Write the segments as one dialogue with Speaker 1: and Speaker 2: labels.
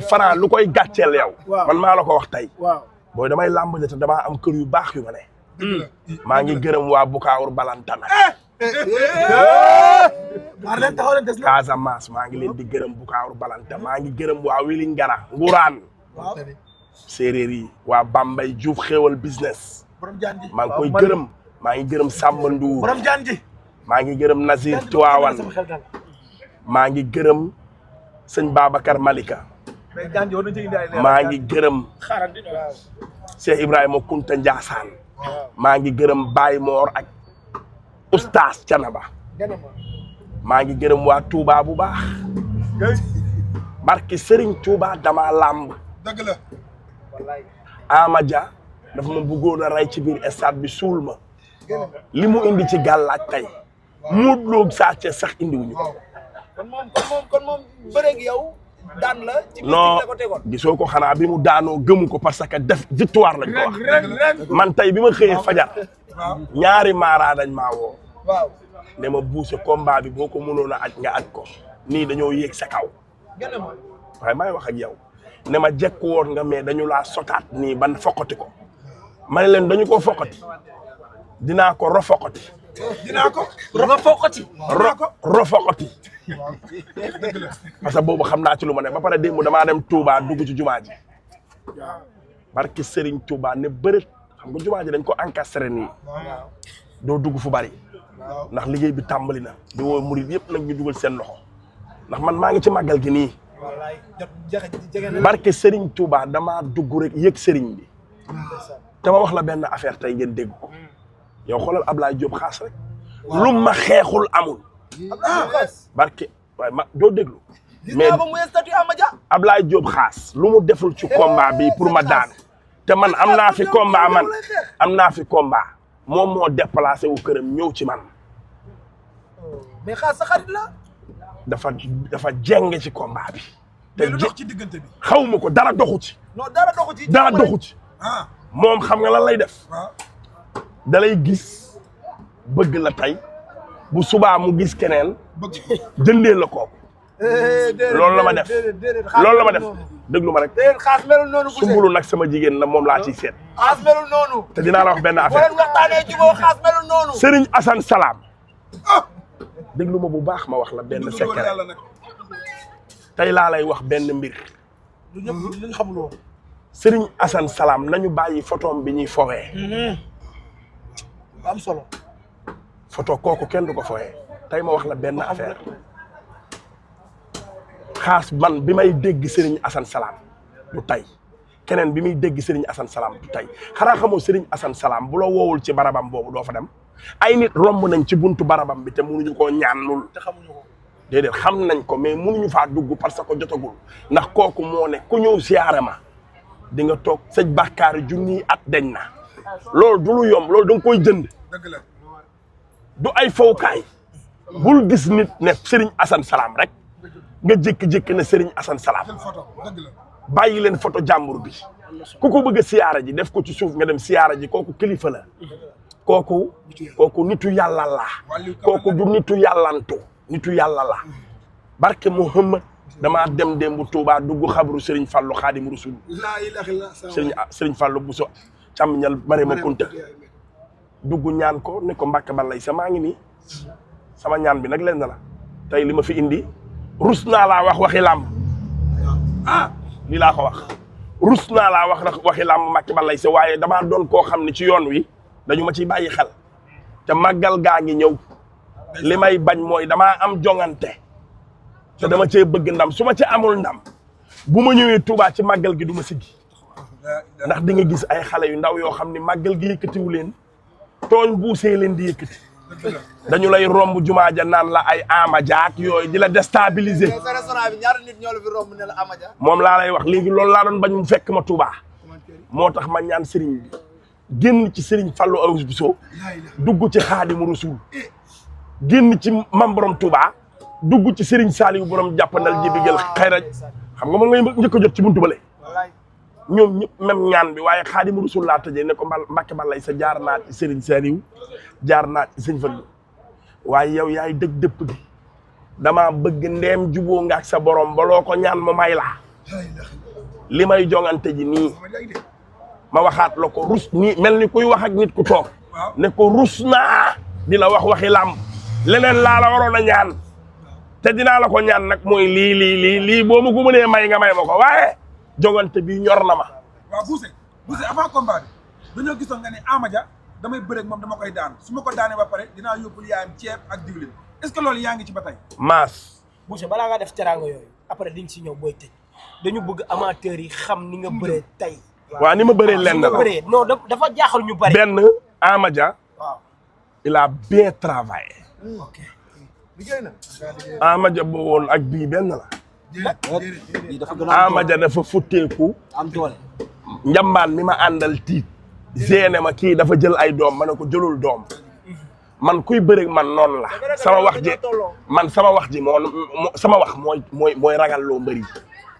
Speaker 1: Franc lu koy gàcceel yow. man maa la ko wax tey. booy damay làmb te damaa am kër yu baax yu ma ne. maa ngi gërëm waa Bukaawur Balantana. Casamance maa ngi leen di gërëm Bukaawur Balantana maa ngi gërëm waa Wélingara Nguraan. séeréer yi waa Bambey Diouf xéewal business. maa ngi koy gërëm. maa ngi gërëm Samba Ndour. maa ngi gërëm Nazir Tiwaawan. maa ngi gërëm sëñ Babacar Malika. maa ngi gërëm Cheikh Ibrahima Kunta Ndiassane. maa ngi gërëm Baye Mor ak Oustaz Canaba. maa ngi gërëm waa Touba bu baax. barki Serigne Touba dama làmb.
Speaker 2: dëgg la.
Speaker 1: Amadia dafa ma bëggoon a rey ci biir stade bi suul ma. li mu indi ci gàllaaj tey. Modou Lo Sa Thiès sax indiwuñu ko.
Speaker 3: kon moom bëreeg yow daan la. ci biir la ko tegoon
Speaker 1: non gisoo ko xanaa bi mu daanoo gëmu ko parce que def victoire lañ ko wax. man tey bi ma xëyee fajar. ñaari maara dañ maa woo.
Speaker 3: waaw
Speaker 1: ne ma buuse combat bi boo ko mënoon a aj nga aj ko. nii dañoo yéeg sa kaw. waaye may wax ak yow. ne ma jekk woon nga mais dañu laa sotaat nii ban foqati ko. ma ne leen dañu ko foqati. dinaa ko rofoqati.
Speaker 3: dinaa ko rofoqati.
Speaker 1: rofoqati. parce que boobu xam naa ci lu ma ne ba pare démb damaa dem Touba dugg ci jumaa ji. barki Serigne Touba ne bërët xam nga jumaa ji dañ ko encastré nii. doo dugg fu bari. ndax liggéey bi tàmbali na. di woo murid yëpp nag ñu dugal seen loxo. ndax man maa ngi ci màggal gi nii. barki Serigne Touba damaa dugg rek yëg Serigne bi. te ma wax la benn affaire tey ngeen dégg ko. yow xoolal Ablaye Diop xaas rek. lu ma xeexul amul. barke waaye ma doo déglu. mais Ablaye Diop xaas lu mu deful ci combat bi pour ma daan. te man am naa fi combat man am naa fi combat. moom moo déplacé wu këram ñëw ci man.
Speaker 3: mais xaas sa xarit la.
Speaker 1: dafa jeng ci combat bi.
Speaker 2: te lu dox ci diggante bi.
Speaker 1: xaw ma ko dara doxu ci.
Speaker 3: non dara doxu ci.
Speaker 1: dara doxu ci. moom xam nga lan lay def. da lay gis bëgg la tey bu subaa mu gis keneen jëndee la kooku. loolu la ma def loolu la ma def déglu ma rek.
Speaker 3: xaas melul noonu.
Speaker 1: Sumbulu nag sama jigéen la moom laa ciy seet.
Speaker 3: xaas melul noonu.
Speaker 1: te dinaa la wax benn affaire.
Speaker 3: boo leen waxtaanee jubóo xaas melul noonu.
Speaker 1: Serigne Assane Salam. déglu ma bu baax ma wax la benn secret. tey laa lay wax benn mbir.
Speaker 3: lu ñëpp lu ñu xamuloo.
Speaker 1: Serigne Assane Salam nañu bàyyi photom bi ñuy fowee.
Speaker 3: am solo.
Speaker 1: photo kooku kenn du ko fowee. tey ma wax la benn affaire. xaas man bi may dégg Serigne Assane Salam du tey keneen bi muy dégg Serigne Assane Salam du tey xanaa xamoo Serigne Assane Salam bu la woowul ci barabam boobu doo fa dem. ay nit romb nañ ci buntu barabam bi te mënuñu koo ñaanlul.
Speaker 3: te xamuñu ko.
Speaker 1: déedéet xam nañ ko mais mënuñu faa dugg parce que jotagul ndax kooku moo ne ku ñëw siyaare ma di nga toog sëñ bàkkaari junniy at deñ na loolu du lu yomb loolu da nga koy jënd.
Speaker 2: dëgg la.
Speaker 1: du ay fowkaay. bul gis nit ne Serigne Assane Salam rek nga jékki-jékki ne Serigne Assane Salam.
Speaker 2: dëgg la.
Speaker 1: bàyyi leen photo jàmbur bi ku ko bëgg a siyaara ji def ko ci suuf nga dem siyaara ji kooku kilifa la. kooku nitu yàlla la. kooku du nitu yàllantu. nitu yàlla la. barke Muhammad damaa dem bu Touba dugg xabru Serigne Fallou Khadim Rasoul.
Speaker 2: laa ilaaha illallaah.
Speaker 1: Serigne Fallou Bousso càmmiñal Marema Kunta dugg ñaan ko ne ko Mbàkke balay sa maa ngi nii sama ñaan bi nag leen na la tey li ma fi indi rus naa laa wax waxi làmb lii laa ko wax rus naa laa wax nag waxi làmb Mbàkke balay sa waaye damaa doon koo xam ne ci yoon wi dañu ma ciy bàyyi xel te màggal gaa ngi ñëw li may bañ mooy damaa am jongante te dama cee bëgg ndam su ma ci amul ndam bu ma ñëwee Touba ci màggal gi du ma siggi ndax di nga gis ay xale yu ndaw yoo xam ne màggal gi yëkkatiwu leen tooñ buusee leen di yëkkati dañu lay romb jumaa ja naan la ay Amadia ak yooyu di la déstabiliser.
Speaker 3: sa restaurant bi ñaata nit ñoo la fi romb ne la Amadia.
Speaker 1: moom laa lay wax léegi loolu laa doon bañ mu fekk ma Touba moo tax ma ñaan Serigne bi génn ci Serigne Fallou Aousse Bousso dugg ci Xaadimu Rasuul génn ci Mam Borom Touba dugg ci Serigne Saliou borom jàppandal ji bigal xayra xam nga moom ngay njëkk a jot ci buntu bale ñoom ñëpp même ñaan bi waaye Xaadimu Rasuul laa tëjee ne ko Mbàkke balay sa jaar naa ci Serigne Saliou jaar naa ci Serigne Fallou waaye yow yaay dëgg dëpp gi dama bëgg ndeem juboo nga ak sa borom ba loo ko ñaan mu may la li may jongante ji nii ma waxaat la ko rus nii mel ni kuy wax ak nit ku toog ne ko rus naa di la wax waxi làmb leneen laa la waroon a ñaan te dinaa la ko ñaan nag mooy lii boo ma ko mënee may nga may ma ko waaye jongante bi ñor na ma.
Speaker 2: waaw Bousse avant combat bi dañoo gisoon nga ne Ama Dia damay bëre ak moom dama koy daan su ma ko daanee ba pare dinaa yóbbul yaayam ceeb ak diwlin est-ce que loolu yaa ngi ci ba tey.
Speaker 1: Maas.
Speaker 3: Bousse balaa nga def teraanga yooyu après di nga si ñëw booy tëj dañu bëgg amateurs yi xam ni nga bëree tey.
Speaker 1: waaw ni ma bëree lenn la
Speaker 3: non dafa jaaxal ñu bari.
Speaker 1: benn Ama Dia. waaw il a bien travaillé.
Speaker 3: ok liggéey na.
Speaker 1: Ama Dia boo woon ak bii benn la. Ama Dia dafa futteeku.
Speaker 3: am doole.
Speaker 1: njambaan mi ma àndal tiit. géné ma kii dafa jël ay doom ma ne ko jëlul doom. man kuy bëreeg man noonu la. sama wax ji mooy ragal loo mbëri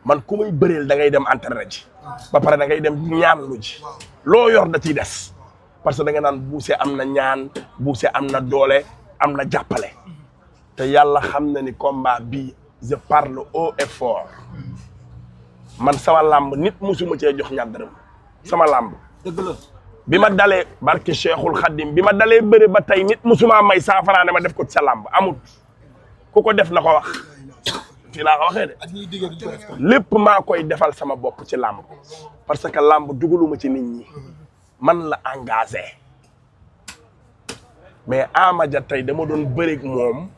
Speaker 1: man ku may bëreel da ngay dem entraîné ji. ba pare da ngay dem ñaanlu ji. loo yor da ciy des. parce que da nga naan Bousse am na ñaan Bousse am na doole am na jàppale. te yàlla xam na ni combat bi je parle haut et fort man sama làmb nit musuma cee jox ñaar dërëm sama làmb.
Speaker 3: dëgg la.
Speaker 1: bi ma dalee barke Cheikhul Khadim bi ma dalee bëri ba tey nit musuma may 100 francs ne ma def ko ci sa làmb amut ku ko def na ko wax fii laa ko waxee de lépp maa koy defal sama bopp ci làmb parce que làmb dugaluma ci nit ñi man la engagé mais Ama Dia tey dama doon bëreeg moom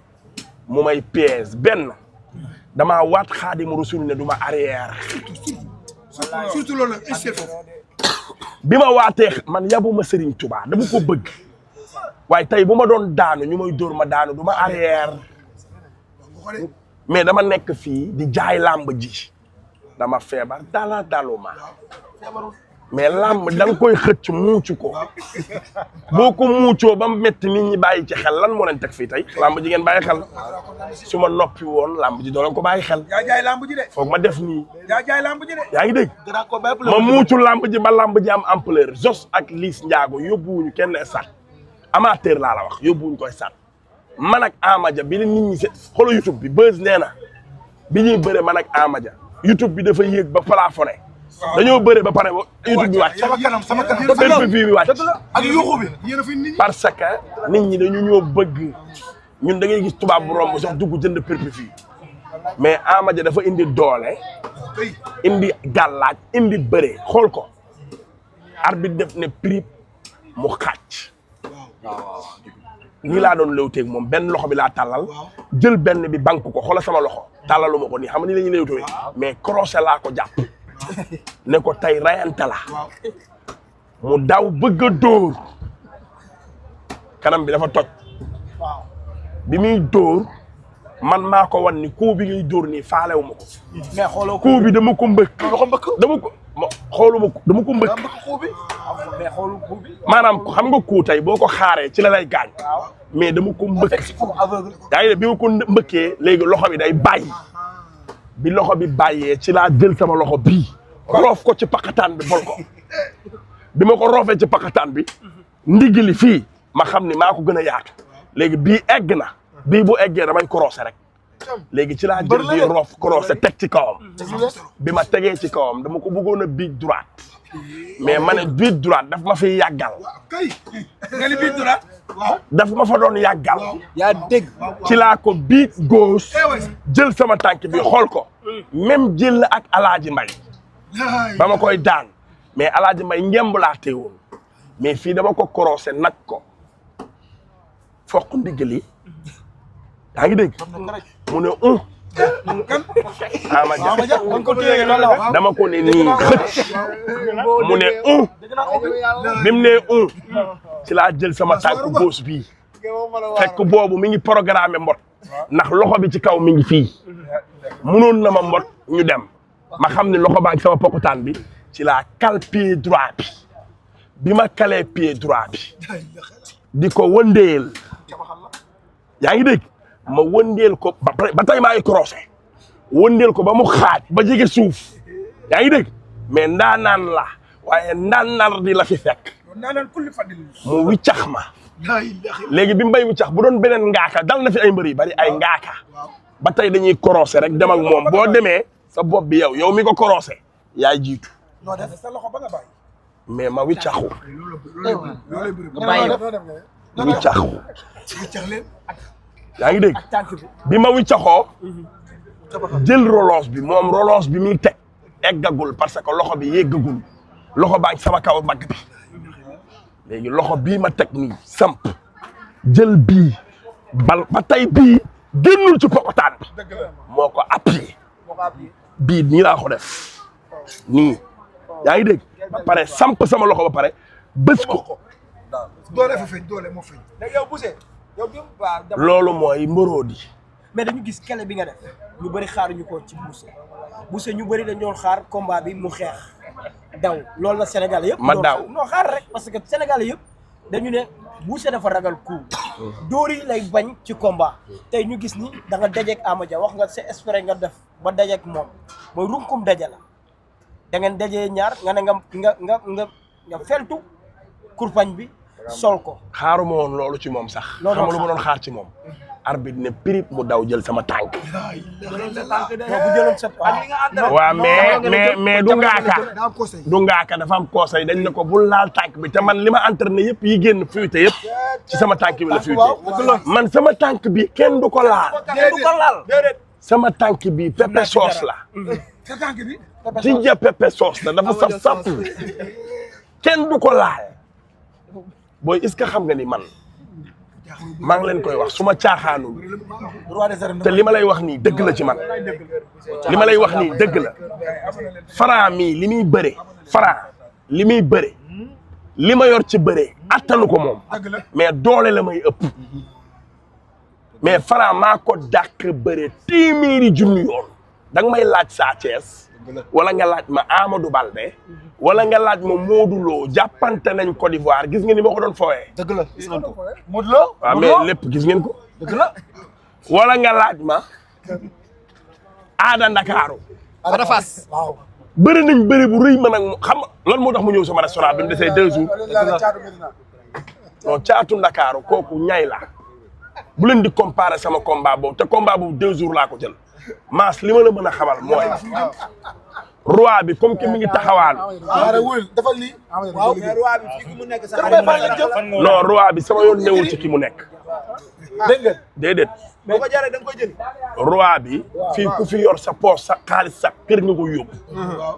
Speaker 1: mu may piège benn damaa waat Xaadimu Rasul ne du ma arrière.
Speaker 2: surtout loolu nag
Speaker 1: bi ma waatee man yabuma Serigne Touba dama ko bëgg waaye tey bu ma doon daanu ñu may dóor ma daanu du ma arrière mais dama nekk fii di jaay làmb ji dama feebar daluma mais làmb da nga koy xëcc muucu ko boo ko muucoo ba mu métti nit ñi bàyyi ci xel lan moo leen teg fii tey làmb ji ngeen bàyyi xel su ma noppi woon làmb ji doo leen ko bàyyi xel.
Speaker 2: yaa jaay làmb ji de.
Speaker 1: foog ma def nii.
Speaker 2: yaa jaay làmb ji de.
Speaker 1: yaa ngi dégg ma muucu làmb ji ba làmb ji am ampleur Jos ak Liss Ndiago yóbbuwuñu kenn sat amateur laa la wax yóbbuwuñu koy sat man ak Ama Dia bi la nit ñi se xoolal YouTube bi Buzz nee na bi ñuy bëre man ak Ama Dia YouTube bi dafa yéeg ba plafonné dañoo bëre ba pare YouTube bi wàcc.
Speaker 2: sama kanam
Speaker 1: pay-per-view bi wàcc.
Speaker 2: ak yuuxu bi yéen a fi nit ñi.
Speaker 1: parce que nit ñi dañu ñoo bëgg ñun da ngay gis tubaab bu romb sax dugg jënd pay-per-view mais Ama Dia dafa indi doole indi gàllaaj indi bëre xool ko arbitre def ne prip mu xàcc. nii laa doon léewteeg moom benn loxo bi laa tàllal jël benn bi banque ko xoolal sama loxo tàllalu ma ko nii xam nga nii la ñuy léewtee mais crochet laa ko jàpp ne ko tey rayante la mu daw bëgg a dóor kanam bi dafa toj bi muy dóor man maa ko wan ni coup bi ngay dóor nii faalewu ma ko
Speaker 3: mais xooloo
Speaker 1: coup bi dama ko mbëkk dama ko xooluma ko dama ko mbëkk
Speaker 3: mais xoolu coup bi.
Speaker 1: maanaam xam nga coup tey boo ko xaaree ci la lay gaañ mais dama ko mbëkk yaa ngi ne bi ma ko mbëkkee léegi loxo bi day bàyyi bi loxo bi bàyyee ci laa jël sama loxo bii roof ko ci pakataan bi bol ko bi ma ko roofee ci pakataan bi ndigili fii ma xam ni maa ko gën a yaatu léegi bii egg na bii bu eggee damay croisé rek léegi ci laa jël bii roof croisé teg ci kawam bi ma tegee ci kawam dama ko bëggoon a biij droite mais ma ne biij droite daf ma fi yàggal
Speaker 2: kay nga ni biij droite
Speaker 1: daf ma fa doon yàggal
Speaker 3: yaa dégg.
Speaker 1: ci laa ko biij gauche jël sama tànk bi xool ko même jël ak Alaaji Mbay ba ma koy daan mais Alaaji Mbay ngemb laa teewoon mais fii dama ko croisé nag ko fokk ndiggali yaa ngi dégg mu ne Ama Dia dama ko ne nii xëcc mu ne bi mu ne ci laa jël sama tànk gauche bii fekk boobu mi ngi programmé mbot ndax loxo bi ci kaw mi ngi fii munoon na ma mbot ñu dem ma xam ne loxo baa ngi sama pokotaan bi ci laa kal pied droit bi ma kalee pied droit bi di ko wëndeel yaa ngi dégg ma wëndeel ko ba tey maa ngi croisé wëndeel ko ba mu xaaj ba jege suuf yaa ngi dégg mais ndaanaan la waaye ndaanar di la fi fekk mu wiccax ma léegi bi mu bay wiccax bu doon beneen ngaaka dal na fi ay mbër yu bari ay ngaaka ba tey dañuy korosé rek dem ak moom boo demee sa bopp bi yow mi ko korosé yaay jiitu
Speaker 2: noo def sa loxo ba nga bàyyi.
Speaker 1: mais ma wiccaxu
Speaker 3: nga
Speaker 1: wiccaxu
Speaker 2: wiccax leen.
Speaker 1: yaa ngi dégg
Speaker 3: ak tànk bi
Speaker 1: bi ma wiccaxoo jël relance bi moom relance bi muy teg eggagul parce que loxo bi yeggagul loxo baa ngi sama kaw mbagg bi léegi loxo bii ma teg nii samp jël bii bal ba tey bii génnul ci pokotaan bi
Speaker 2: dëgg la.
Speaker 1: moo ko appuyé bii nii laa ko def nii yaa ngi dégg ba pare samp sama loxo ba pare bës ko
Speaker 2: doole fa feeñ doole moo feeñ. léegi yow Boucher yow bi waaw.
Speaker 1: loolu mooy mboroodi
Speaker 3: mais dañu gis kele bi nga def ñu bëri xaaruñu ko ci Boucher ñu bëri dañ doon xaar combat bi mu xeex daw loolu la Sénégal yëpp.
Speaker 1: ma daw
Speaker 3: noo xaar rek parce que Sénégal yëpp dañu ne Boucher dafa ragal coup dóor yi lay bañ ci combat tey ñu gis ni da nga dajeeg Ama Dia wax nga c'est espéré nga def ba dajeeg moom mooy runkum daje la da ngeen dajee ñaar nga ne nga feltu kurpañ bi sol ko.
Speaker 1: xaaruma woon loolu ci moom sax xam nga lu ma doon xaar ci moom arbitre ne prip mu daw jël sama tànk
Speaker 3: bu jëloon set
Speaker 1: waaw mais du ngaaka dafa am conseil dañ ne ko bul laal tànk bi te man li ma entraîné yëpp yi génn fuite yëpp ci sama tànk bi la fuite man sama tànk bi kenn du ko laal sama tànk bi pépé sauce la
Speaker 2: sa tànk bi.
Speaker 1: ci ja pépé sauce la dafa saf sap kenn du ko laal booy est-ce que xam nga ni man maa ngi leen koy wax su ma caaxaanul te li ma lay wax nii dëgg la ci man li ma lay wax nii dëgg la Franc mii li muy bëre Franc li muy bëre li ma yor ci bëre attanu ko moom mais doole la may ëpp mais Franc maa ko dàq bëre téeméeri junni yoon da nga may laaj Sa Thiès wala nga laaj ma Amadou Balde wala nga laaj ma Modou Lo jàppante nañ Côte d'Ivoire gis nga ni ma ko doon fooyee.
Speaker 3: dëgg la gis ngeen ko Modou Lo
Speaker 1: waaw mais lépp gis ngeen ko.
Speaker 3: dëgg la
Speaker 1: wala nga laaj ma Aada Ndakaaru.
Speaker 3: Ada Fass waaw.
Speaker 1: bëri nañ bëri bu rëy ma nag xam lan moo tax mu ñëw sama restaurant bi mu desee 2 jours. non caatu Ndakaaru kooku ñay la bu leen di comparer sama combat boobu te combat boobu 2 jours laa ko jël. Maas li ma la mën a xamal mooy roi bi comme que mi ngi taxawaan.
Speaker 2: dafa lii.
Speaker 4: waaw mais roi bi fii mu nekk sax.
Speaker 1: non roi bi sama yoon newul ci ki mu nekk.
Speaker 2: dégg nga.
Speaker 1: déedéet.
Speaker 4: boo ko jaree da nga koy jël.
Speaker 1: roi bi fii ku fi yor sa poche sa xaalis sa kër nga ko yóbbu.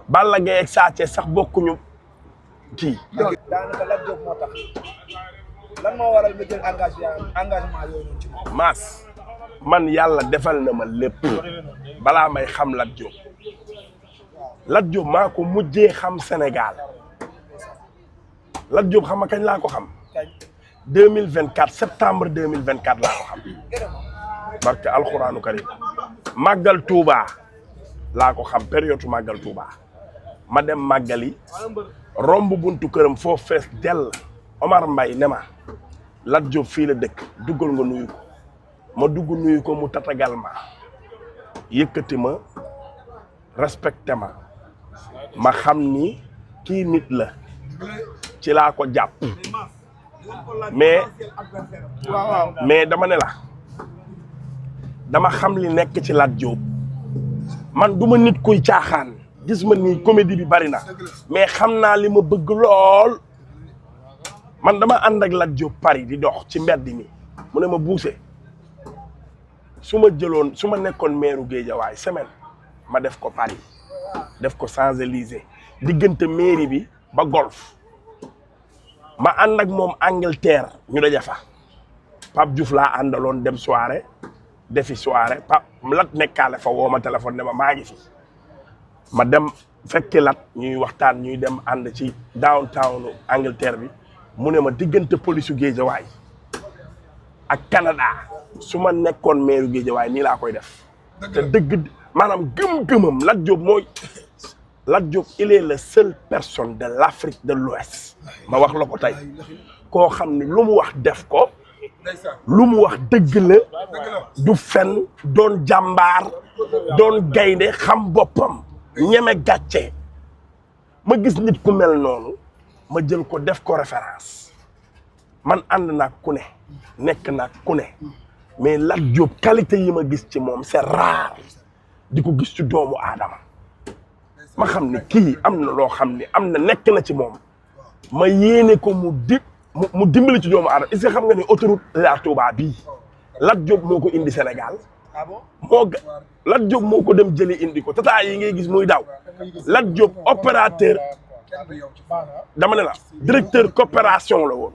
Speaker 1: Balla Gaye ak Sa Thiès sax bokkuñu kii.
Speaker 4: daanaka Lat Diop moo tax lan moo waral nga jël engagement yooyu noonu ci moom.
Speaker 1: Maas man yàlla defal na ma lépp balaa may xam Lat Diop Lat Diop maa ko mujjee xam Sénégal Lat Diop xam nga kañ laa ko xam 2024 septembre 2024 laa ko xam barke alxuraanu karim màggal Touba laa ko xam période màggal Touba ma dem màggali romb buntu këram foofu fees dell Omar Mbaye ne ma Lat Diop fii la dëkk duggal nga nuyu ko ma dugg nuyu ko mu tatagal ma yëkkati ma respecté ma xam ni kii nit la ci laa ko jàpp mais dama ne la dama xam li nekk ci Lat Diop man du ma nit kuy caaxaan gis ma ni comédie bi bari na mais xam naa li ma bëgg lool man dama ànd ak Lat Diop Paris di dox ci mbedd mi mu ne ma Boucher su ma nekkoon maire Guédiawaye semaine ma def ko Paris def ko Champs-Élysées diggante mairie bi ba golf ma ànd ak moom Angleterre ñu daje fa Pape Diouf laa àndaloon dem soirée defi soirée Lat nekkaale fa woo ma téléphone ne ma maa ngi fi ma dem fekki Lat ñuy waxtaan ñuy dem ànd ci downtown Angleterre bi mu ne ma diggante police Guédiawaye ak Canada su ma nekkoon maire Guédiawaye nii laa koy def te dëgg maanaam gëm-gëmam Lat Diop mooy Lat Diop il est la seule personne de l'Afrique de l'Ouest ma wax la ko tey koo xam ne lu mu wax def ko lu mu wax dëgg la du fen doon jàmbaar doon gaynde xam boppam ñeme gàcce ma gis nit ku mel noonu ma jël ko def ko référence man ànd naa ku ne nekk naa ku ne mais Lat Diop qualité yi ma gis ci moom c'est rare di ko gis ci doomu aadama ma xam ne kii am na loo xam ne am na nekk na ci moom ma yéene ko mu dimbali ci doomu aadama est-ce que xam nga ne autoroute la Touba bii Lat Diop moo ko indi Sénégal Lat Diop moo ko dem jëli indi ko tata yi ngay gis muy daw Lat Diop opérateur dama ne la directeur coopération la woon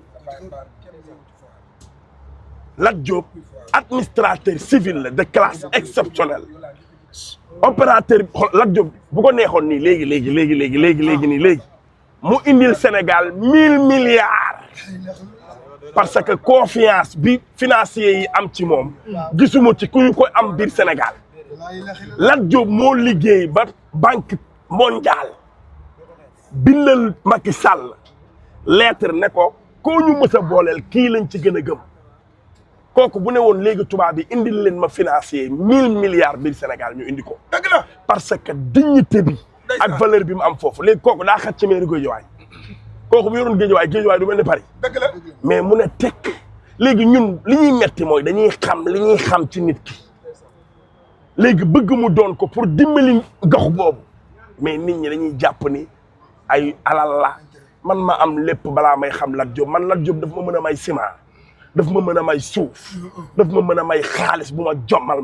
Speaker 1: Lat Diop administrateur civil la de classe exceptionnelle opérateur Lat Diop bu ko neexoon nii léegi nii mu indil Sénégal 1000 milliards parce que confiance bi financier yi am ci moom gisuma ci ku ñu ko am biir Sénégal Lat Diop moo liggéey ba banque mondiale bindal Macky Sall lettre ne ko koo ñu mës a booleel kii lañ ci gën a gëm kooku bu ne woon léegi tubaab bi indil leen ma financier 1000 milliards biir Sénégal ñu indi ko
Speaker 2: dëgg la
Speaker 1: parce que dignité bi ak valeur bi mu am foofu léegi kooku daa xat ci mairie Guédiawaye kooku bu yoroon Guédiawaye du mel ni Paris
Speaker 2: dëgg la
Speaker 1: mais mu ne tekk léegi ñun li ñuy metti mooy dañuy xam li ñuy xam ci nit ki léegi bëgg mu doon ko pour dimbali gox boobu mais nit ñi dañuy jàpp ni ay alal la man ma am lépp balaa may xam Lat Diop man Lat Diop daf ma mën a may ciment daf ma mën a may suuf daf ma mën a may xaalis bu ma jommal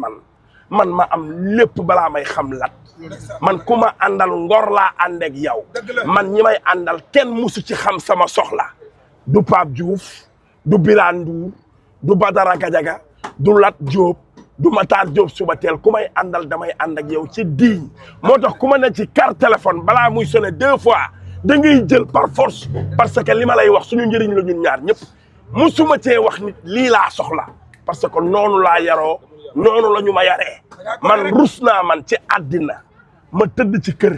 Speaker 1: man ma am lépp balaa may xam Lat man ku ma àndal ngor laa ànd ak yow man ñi may àndal kenn musu ci xam sama soxla du Pape Diouf du Birane Ndour du Badara Gadiaga du Lat Diop du Matar Diop suba teel ku may àndal damay ànd ak yow ci digne moo tax ku ma ne ci carte téléphone balaa muy sonné 2 fois da ngay jël par force parce que li ma lay wax suñu njëriñ la ñun ñaar ñëpp musuma cee wax nit lii laa soxla parce que noonu laa yaroo noonu la ñu ma yaree man rus naa man ci àddina ma tëdd ci kër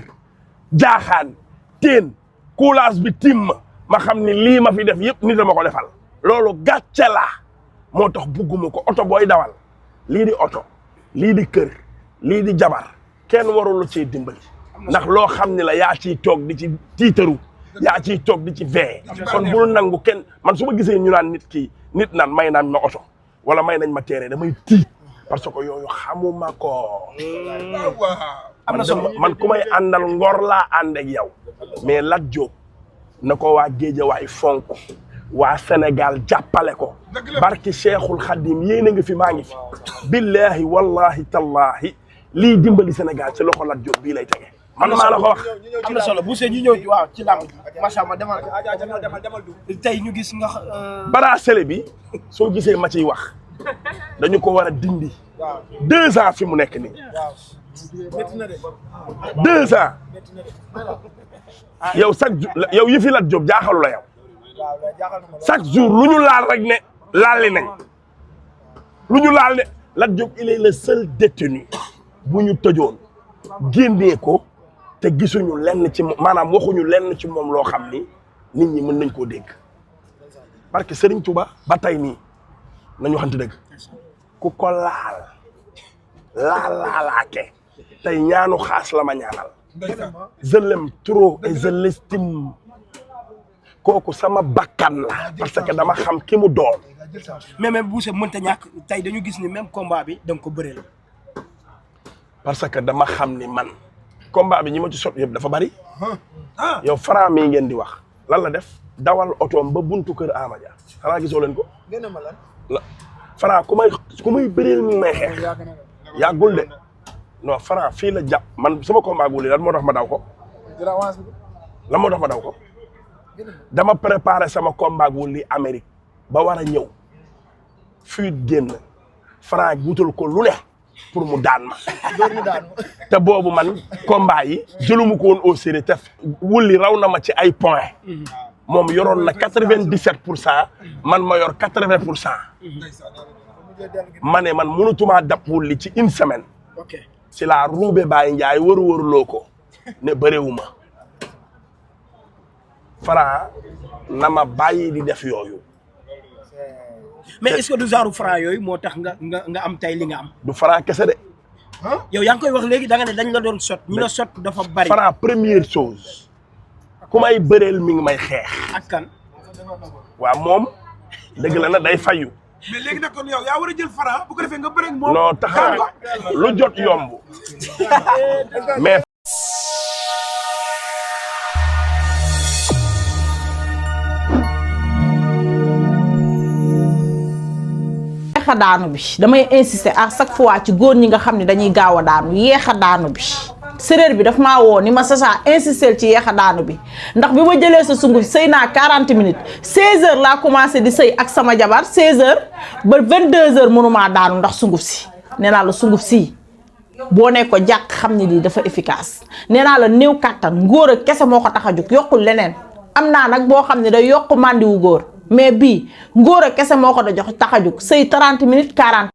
Speaker 1: jaaxaan teen coulage bi tim ma xam ni lii ma fi def yëpp nit dama ko defal loolu gàcce la moo tax bugguma ko oto booy dawal lii di oto lii di kër lii di jabar kenn warul cee dimbali ndax loo xam ni la yaa ciy toog di ci tiitaru yaa ciy toog di ci vee kon bul nangu kenn man su ma gisee ñu naan nit naan may naan ma oto wala may nañ ma teere damay tiit parce que yooyu xamuma ko
Speaker 3: am na solo
Speaker 1: man ku may àndal ngor laa ànd ak yow mais Lat Diop na ko waa Guédiawaye fonk waa Sénégal jàppale ko barki Cheikhul Khadim yéen a ngi fi maa ngi fi billahi wallahi tallahi lii dimbali Sénégal ci loxo Lat Diop bii lay tege man maa la ko wax
Speaker 3: am na solo bu see ñu ñëw waaw ci làmb macha allah demal tey ñu gis nga
Speaker 1: bracelet bi soo gisee ma ciy wax dañu ko war a dindi 2 ans fi mu nekk nii 2 ans yow yow yi fi Lat Diop jaaxalu la yow chaque jour lu ñu laal rek ne laali nañ lu ñu laal ne Lat Diop il est le seul détenu bu ñu tëjoon génnee ko te gisuñu lenn ci maanaam waxuñu lenn ci moom loo xam ni nit ñi mën nañ koo dégg parce que Serigne Touba ba tey nii nañu waxante dëgg ku ko laalaake tey ñaanu xaas la ma ñaanal je l'aime trop et je l'estime kooku sama bakkan la parce que dama xam ki mu doon
Speaker 3: mais même bu see mënta ñàkk tey dañu gis ni même combat bi da nga ko bëree la
Speaker 1: parce que dama xam ni man combat bi ñi ma ci sot yëpp dafa bari yow Franc mii ngeen di wax lan la def dawal otoom ba buntu kër Amadia xanaa gisoo leen ko la Franc ku may bëreel mi may xeex yàggul de non Franc fii la jàpp man sama combat gu lii lan moo tax ma daw ko lan moo tax ma daw ko dama préparé sama combat gu lii Amérique ba war a ñëw fuite génn Franc wutal ko lu ne pour mu daan ma te boobu man combat yi jëlumu ko woon au sérieux te wulli raw na ma ci ay points moom yoroon na 97% man ma yor 80%. ma ne man mënatumaa dab wulli ci une semaine.
Speaker 3: ok
Speaker 1: si la ruube Baye Ndiaye wër-wërloo ko ne bëriwuma Franc na ma bàyyi di def yooyu.
Speaker 3: mais est-ce que du genre Franc yooyu moo tax nga am tey li nga am.
Speaker 1: du Franc kese de.
Speaker 3: yow yaa ngi koy wax léegi da nga ne dañ la doon sot ñi la sot dafa bari.
Speaker 1: Franc première chose ku may bëreel mi ngi may xeex.
Speaker 3: ak kan.
Speaker 1: waaw moom dëgg la na day fayu
Speaker 2: mais léegi nag kon yow yaa war a jël Franc bu ko defee nga bëre ak moom.
Speaker 1: non taxaw lu jot yomb mais
Speaker 5: yeex a daanu bi damay insister à chaque fois ci góor ñi nga xam ne dañuy gaaw a daanu yeex a daanu bi séréer bi daf maa woo ni ma Sacha insister ci yeex a daanu bi ndax bi ma jëlee sa sunguf sëy naa 40 minutes 16h laa commencé di sëy ak sama jabar 16h ba 22h mënumaa daanu ndax sunguf si nee naa la sunguf si boo ne ko jàkk xam ne lii dafa efficace nee naa la néew kàttan ngóor a kese moo ko tax a jóg yokkul leneen am naa nag boo xam ne day yokk màndiwu góor mais bii ngóor a kese moo ko da jox tax a jóg sëy 30 minutes 40